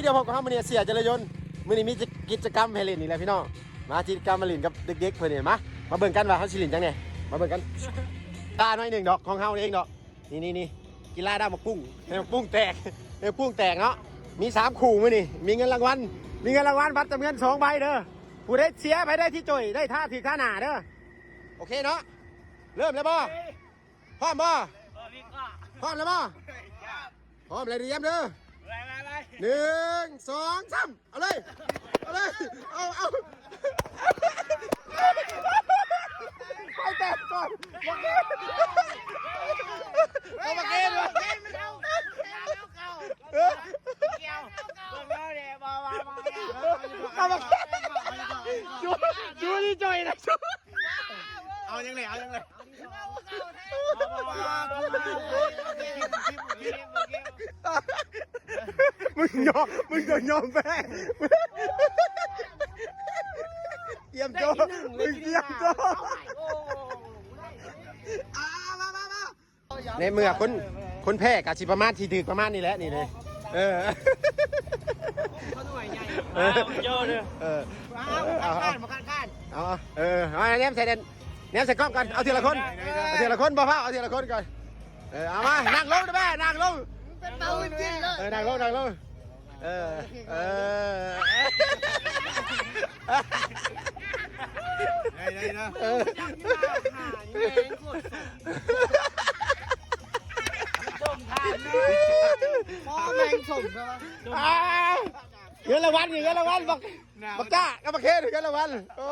ດຽວ ພົບກັບເຮົາມື້ນີ້ ເສຍຈະເລີຍຍົນ. ມື້ນີ້ມີກິດຈະກຳໃຫ້ຫຼິ້ນອີກແລ້ວພີ່ນ້ອງ. ມາກິດຈະກຳມາຫຼິ້ນກັບເດັກໆເພິ່ນນີ້. ມາ ມາເບິ່ງກັນວ່າເຮົາຊິຫຼິ້ນຫຍັງແດ່. ມາເບິ່ງກັນ. ຕາໜ້ອຍໜຶ່ງດອກ ຂອງເຮົາເອງດອກ. ນີ້ໆໆ ກິລາດາວໝາກປຸ້ງ ໃຫ້ໝາກປຸ້ງແຕກ ໃຫ້ໝາກປຸ້ງແຕກເນາະ. ມີສາມຄູ່ມື້ນີ້ ມີເງິນລາງວັນ ມີເງິນລາງວັນບັດຈຳເງິນສອງໃບເດີ. ຜູ້ໃດເສຍ ໃຜໃດທີ່ຈ່ອຍ ໄດ້ທ່າຖືກທ່າໜ້າເດີ. ໂອເຄເນາະ. ເລີ່ມແລ້ວບໍ່? ພ້ອມບໍ່? ເອີ ມີກໍ ພ້ອມແລ້ວບໍ່? ພ້ອມແລ້ວ ຕຽມເດີ. ໄປ ໄປ ໄປ ໜຶ່ງ ສອງ ສາມ ເອົາເລີຍ ເອົາເລີຍ ເອົາ ເອົາ ໃຜແຕກກ່ອນ ບັກເກ ເອົາບັກເກ ເອີ ເອົາບັກເກ ດູ ດູນີ້ຈ່ອຍນະ ເອົາຫຍັງແຫຼະ ເອົາຫຍັງແຫຼະ. ມຶງຍອມ ມຶງຕ້ອງຍອມແພ້. ຕຽມໂຈະ ມຶງຕຽມໂຈະ. ໃນເມື່ອຄົນ ຄົນແພ້ກໍຊິປະມານ ຊິຖືກປະມານນີ້ແຫຼະ ນີ້ເດ້. ເອີ ເອີ ເອີ ເອົາ ເອົາ ເອົາ ເອົາ ເອີ ເອົາ ແນມໃສ່ ແນມໃສ່ກ້ອງກ່ອນ ເອົາທີລະຄົນ ເອົາທີລະຄົນ ບໍ່ຟ້າວ ເອົາທີລະຄົນກ່ອນ. ເອີ ເອົາມາ ນັ່ງລົງເດີແມ່ ນັ່ງລົງ ເປັນເປົາຈິງເລີຍ. ເອີ ນັ່ງລົງ ນັ່ງລົງ ເອີ ເອີ ໄດ້ ໄດ້ນະ ເອີ ສົ້ມທານເນາະ ພໍແມ່ງສົ້ມຊະວະ. ອ່າ ເງິນລາງວັນ ເງິນລາງວັນ ບັກ ບັກຈ້າກັບບັກເຄນ ເງິນລາງວັນ. ໂອ້